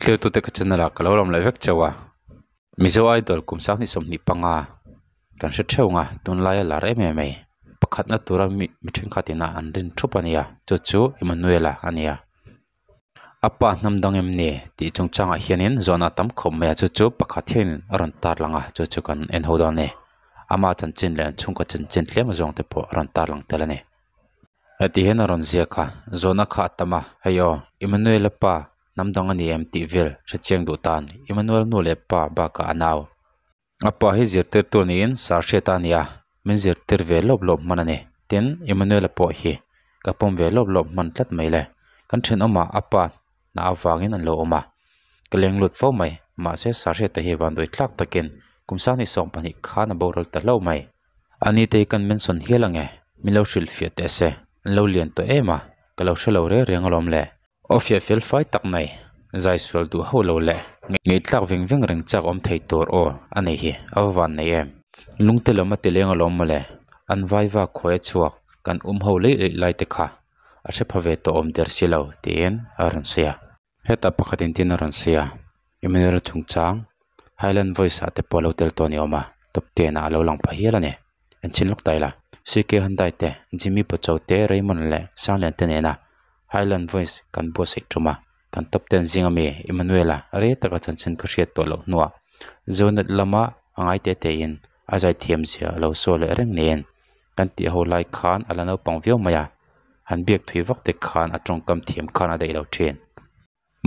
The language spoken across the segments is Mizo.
Thlir tute ka channel ah ka lo ram leh vek chauh a Mizo Idol kum sanghnih 25 kan hre theuh ang a tunlaia lar em em mai pakhatna tura mi mi thenkhat ina an rin thup a nia chu chu Emmanuel-a a nia a pa hnam dang em ni tih chungchangah hianin zawhna tam khawp mai a chu chu pakhat hianin a rawn tar lang a chu chu kan en ho dawn a ni ama chanchin leh an chhungkaw chanchin tlem zawng te pawh a rawn tar lang tel a ni. Heti hian a rawn ziak a zawhna kha a tam a hei aw Emmanuel-a pa hnam dang a ni em tih vel hre chiang duh tan Emmanuel nu leh pa bakah a nau. A pa hi zirtirtu niin sar hriat a ni a min zirtir ve lawp lawp hman a ni tin Emmanuel-a pawh hi ka pawm ve lawp lawp hman tlat mai le kan thenawmah a pa hna avangin an lo awm a ka leng lut fo mai mahse sar hriata hi vanduai tlak takin kum sanghnih 12 khan a boral ta hlauh mai. A ni te hi kan mention hial ang e, min lo hrilh fiah teh se, an lo lian tawh em a, ka lo hre lo reng reng alawm le. Aw fiah fel fai tak mai, zai sual duh hauh lo le, ngeitlak veng veng reng chak awm thei tur aw a nei hi, a va van nei em. Lungte lam a ti leng alawm mawle, an vai vak khawi a chhuak, kan um ho leih leih lai te kha a hre pha ve tawh awm der si lo tiin a rawn sawi a. Hetah pakhat in tin a rawn sawi a Emmanuel chungchang Highland Voice ah te pawh a lo tel tawh a ni awm a top ten ah a lo lang pha hial a ni en chhin lawk ta ila C K Hyundai te Jimmy Pacho te Raymond leh Sanglian te nena Highland Voice kan buatsaih tum a kan top ten zing ami Emmanuel-a rei taka chanchin ka hriat tawh loh hnuah Zonet lama a ngai te te in a zai thiam zia a lo sawi leh reng nen kan tih ho lai khan a la naupang viau mai a. Han biak thui vak te khan a tawngkam thiam khan a daih lo thin.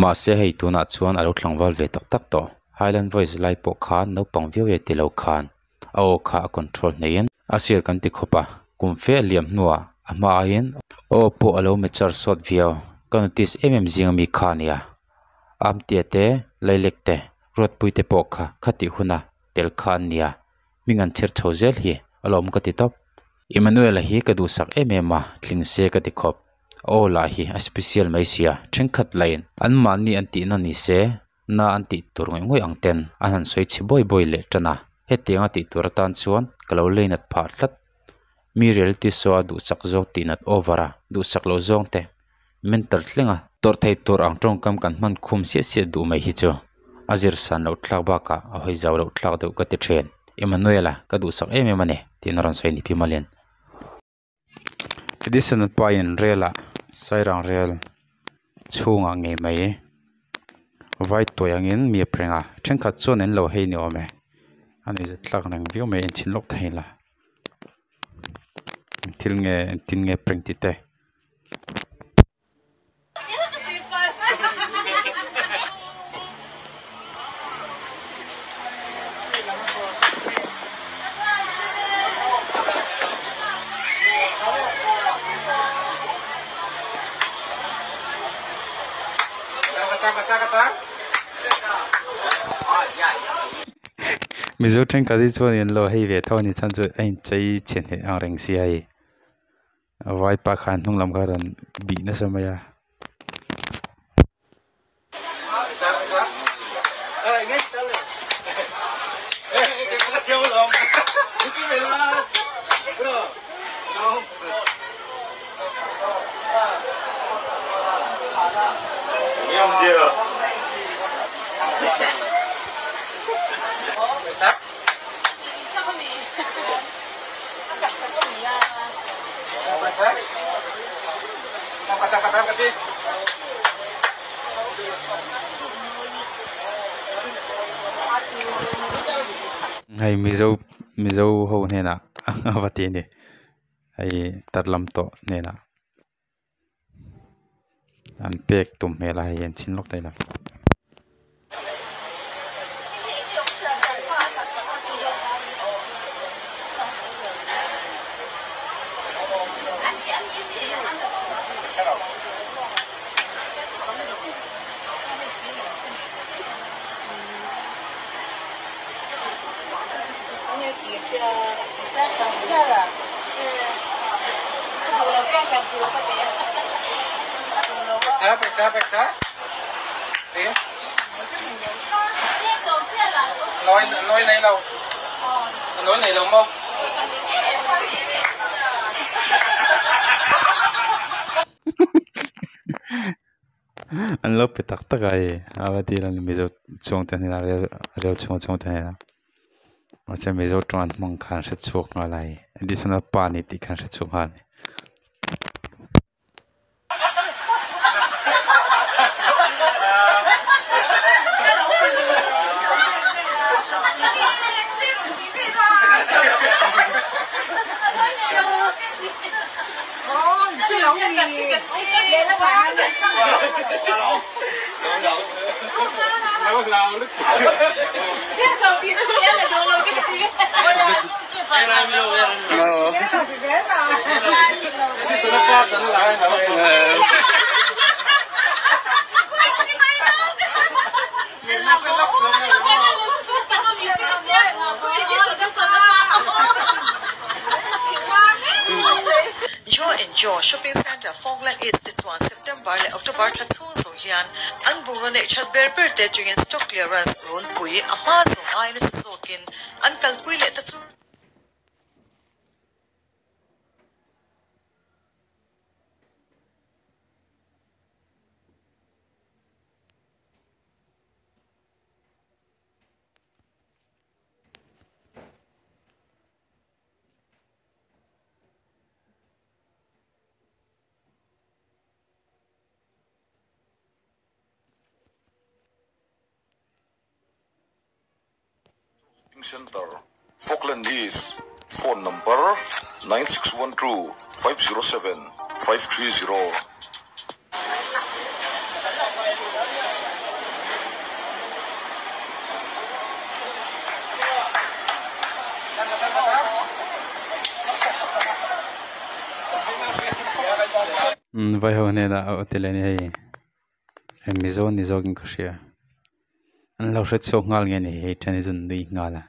Mahse hei tunah chuan a lo tlangval ve tak tak tawh. Highland Voice lai pawh khan naupang viau e ti lo khan a aw kha a control hneihin a sir kan ti khawp a. Kum fe a liam hnuah a hma aiin a aw pawh a lo mature sawt viau. Ka notice em em zing ami kha a nia. Amtia te, Lailek te, Ruatpui te pawh kha khatih huna tel kha an nia. Hming an chher chho zel hi a lawm ka ti tawp. Emmanuel-a hi ka duhsak em em a, tling se ka ti khawp. Aw lah hi a special mai sia, thenkhat lain anmahni an tihna ni se, na an tih tur ngawih ngawih ang ten an han sawi chhe bawi bawi leh tan a, hetianga tih tur atan chuan ka lo leinat phah tlat. Mi reality show a duhsak zawk tihnat over a, duhsak loh zawng te mental thlenga tawrh thei tur ang tawngkam kan hman khum siah siah duh mai hi chu a zir san loh thlak bakah a hawi zau loh thlak deuh ka ti thin. Emmanuel-a ka duhsak em em a ni tiin a rawn sawi ni Pi Malian. Edison pain rel ah sairang rel chhungah ngei mai vai tuai angin mi a pring a thenkhat chuan an lo hei ni awm e a ni zet tlak reng viau mai a inchhin lawk thei la thil nge engtin nge pring tih te. Mizo thenkhat hi chuan in lo hei ve tho a ni chhan chu a inchei chhe hneh ang reng sia hei. A vaipa khan hnung lam kha a rawn bih nasa mai a. Hei mizo mizo ho hnenah a va ti a ni hei tar lam tawh hnenah an pek tum hmel a hei an chhin lawk thei lo. An lo pe tak tak a hei a va dil a ni mizo chuang te hnenah rel rel chhunga chuang te hnenah mahse mizo tawng an hmang khan an hre chhuak nghal a hei Edisona pa a ni tih kha an hre chhuak nghal a ni. Joe and Joe Shopping Centre Falkland East te chuan September leh October thla chhung zawng hian an bungraw neih that ber ber te atangin stock clearance runpui a hma zawng ai nasa zawkin an kalpui leh ta chur. Shopping Centre, Falkland East, Phone number, 9612 507 530. Umm vai ho hnenah a ti leh a ni hei hei mizo ni zawkin ka hria an lo hre chhuak nghal nge ni hei then hi chu an nui nghal a.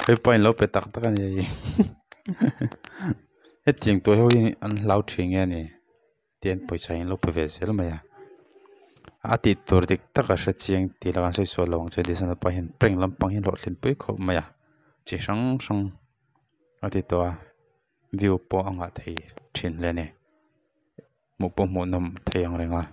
Hei pawh in lo pe tak tak a ni hei hetiang tur ho hi an hlau thin nge ni tih an pawisa hi an lo pe ve zel mai a a tih tur dik tak a hre chiang tih lah an sawi sual lo ang che Edisona pa hian prank lampang hi a hlawhtlin pui khawp mai a chi hrang hrang a ti tawh a view pawh a ngah thei thin hle a ni hmuh pawh hmuh nawm thei ang reng a.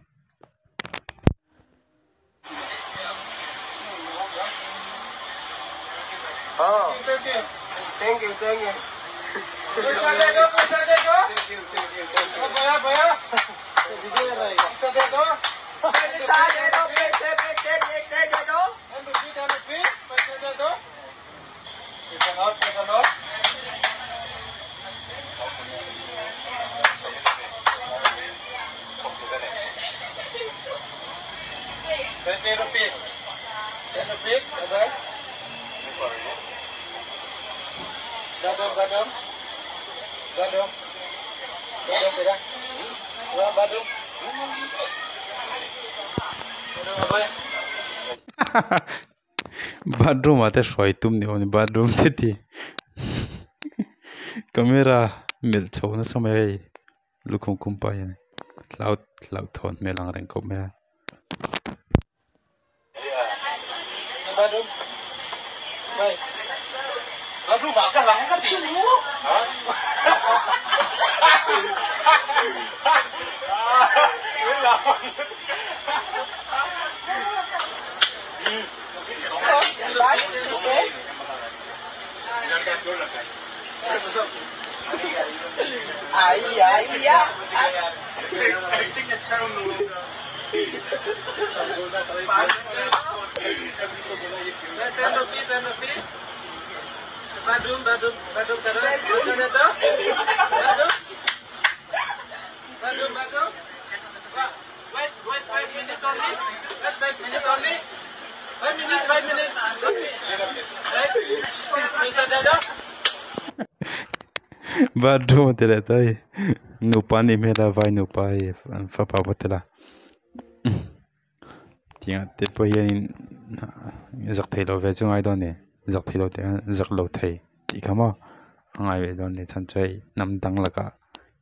Bathroom ah te hruai tum ni awm a ni bathroom te ti camera melh chho nasa mai a hei lukhum khum pah hian hlau hlauhthawn hmel ang reng khawp mai a. Bathroom a ti leh ta hei nupa an nih hmel a vai nupa hei an fapa pawh a tel a tiang te pawh hianin zak theilo ve chu ngai dawn a ni zak theilo tih ah hian zak lo thei tih kha maw a ngai ve dawn a ni chhan chu hei hnam dang lakah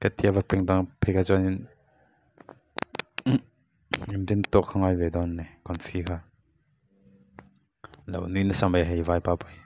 ka tia va peng dang phei kha chuanin in rin tawk kha ngai ve dawn a ni confi kha lo nui nasa mai hei vaipa pawh hi.